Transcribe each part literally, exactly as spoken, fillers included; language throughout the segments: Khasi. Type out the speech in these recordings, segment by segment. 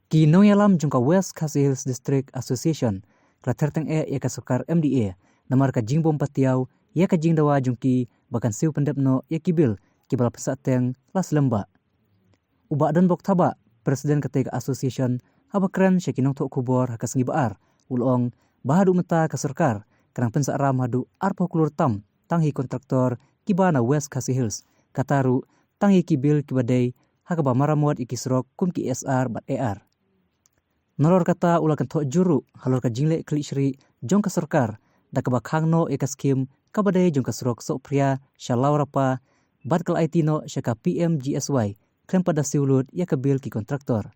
Ki nongïalam jong ka West Khasi Hills District Association ka la ther tyngeh ïa ka sorkar M D A namar ka jingbym patiaw ïa ka jingdawa jong ki ba kan siew pyndep noh ïa ki bill kiba la pynsah teng la slem bha. U Bah Donbok Thabah, President katei ka association, haba kren sha ki nongthoh khubor ha ka sngi Ba-ar, u la ong ba haduh mynta ka sorkar ka dang pynsah ram haduh arphew klur tam tang ïa ki kontraktor kiba na West Khasi Hills, kata ruh tang ïa ki bill kiba dei ha kaba maramot ïa ki surok kum ki S R bad A R. Nalor kata u la kynthoh jur ruh halor ka jingleh khlieh shrieh jong ka sorkar da kaba khang noh ïa ka skhim kaba dei jong ka surok Sohphria sha Lawrapa bad ka la aiti noh sha ka P M G S Y khlem pat da siew lut ïa ka bill ki kontraktor.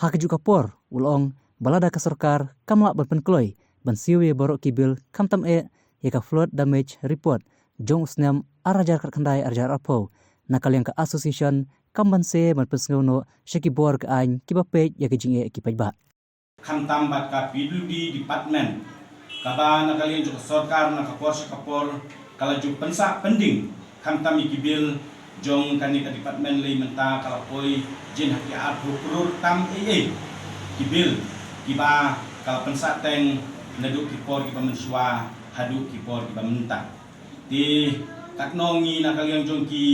Ha kajuh ka por u la ong ba lada ka sorkar kam lah ban pynkloi ban siew ïa baroh ki bill khamtam eh ïa ka flood damage report jong u snem ar hajar khatkhyndai ar hajar arphew, na ka liang ka association kam banse ban pynsngew noh sha ki bor ka aiñ kiba peit ïa ka jingeh ki paidbah. Khamtam bad ka P W D department kaba na ka liang jong ka sorkar na ka por sha ka por ka la ju pynsah pending khamtam ïa ki bill jong kane ka department lei mynta ka la poi jin ha ki arphew klur tam ei ei ki bill kiba ka la pynsah teng naduh ki por kiba mynshuwa haduh ki por kiba mynta. Te katno ngi na ka liang jong ki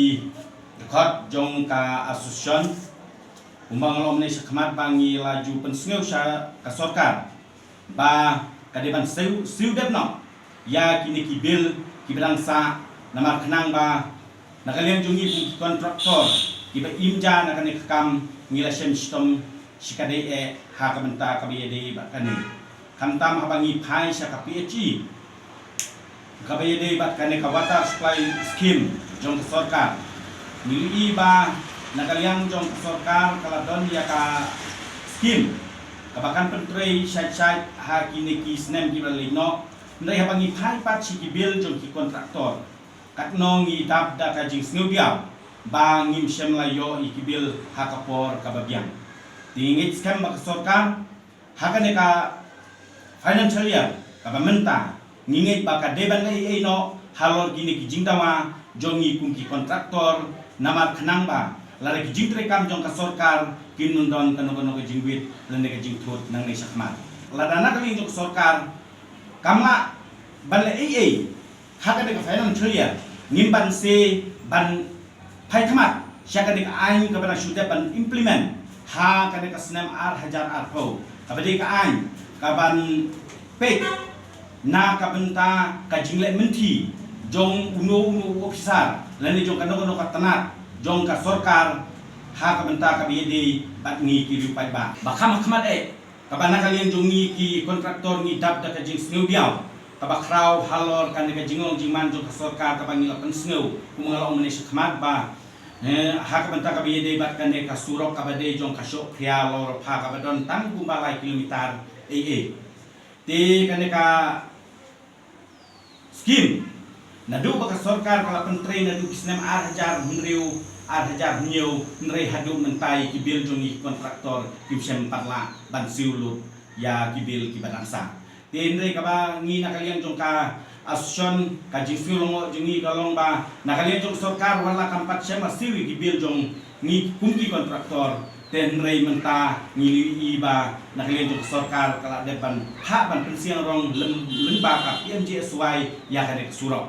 dkhot jong ka association, kumba nga la ong mynne shakhmat ba ngi la ju pynsngew sha ka sorkar ba ka dei ban siew, siew dep noh ïa kine ki bill kiba dang sah, namar khnang ba na ka liang jong ngi kum ki kontraktor kiba im ja na kane ka kam ngi la shem shitom shikatdei eh ha ka bynta kaba ïadei bad kane. Khamtam haba ngi phai sha ka P H E kaba ïadei bad kane ka water supply scheme jong ka sorkar, ngi ïohi ba na ka liang jong ka sorkar ka la don ïa ka scheme kaba kan pyntrei shait shait ha kine ki snem kiba la leit noh. Hynrei haba ngi phai pat sha ki bill jong ki kontraktor, katno ngi dap da ka jingsngew diaw ba ngim shym la ïoh ïa ki bill ha ka por kaba biang. Te ngi ngeit skhem ba ka sorkar ha kane ka financial year kaba mynta ngi ngeit ba ka dei ban leh ei ei noh halor kine ki jingdawa jong ngi kum ki kontraktor, namar khnang ba lada ki jingtreikam jong ka sorkar kin ym don kano kano ka jingwit lane ka jingthut nangne shakhmat. Lada na ka liang jong ka sorkar kam lah ban leh ei ei ha kane ka financial year, ngim banse ban phai khmat sha kane ka aiñ kaba dang shu dep ban implement ha kane ka snem ar hajar arphew, kaba dei ka aiñ kaban peit na ka bynta ka jingleh mynthi jong uno uno u ophisar lane jong kano kano ka tnat jong ka sorkar ha ka bynta kaba ïadei bad ngi ki riew paidbah. Ba kham ha khmat eh, kaba na ka liang jong ngi ki kontraktor ngi dap da ka jingsngew diaw kaba khraw halor kane ka jinglong jingman jong ka sorkar kaba ngi la pynsngew, kumba nga la ong mynne shakhmat ba, eh, ha ka bynta kaba ïadei bad kane ka surok kaba dei jong ka Sohphria Lawrapa kaba don tang kumba lai kilometer ei ei. Te kane ka scheme, naduh ba ka sorkar ka la pyntrei naduh ki snem ar hajar hynriew, ar hajar hynñiew, hynrei haduh mynta ïa ki bill jong ngi ki kontraktor kim shym pat lah ban siew lut ïa ki bill kiba dang sah. Te hynrei kaba ngi na ka liang jong ka association, ka jingsngew lyngngoh jong ngi ka long ba na ka liang jong ka sorkar wat la kam pat shym la siew ïa ki bill jong ngi kum ki kontraktor, te hynrei mynta ngi ïohi ba na ka liang jong ka sorkar ka la dep ban hap ban pynsiang rong lem, lyngba ka P M G S Y ïa kane ka surok.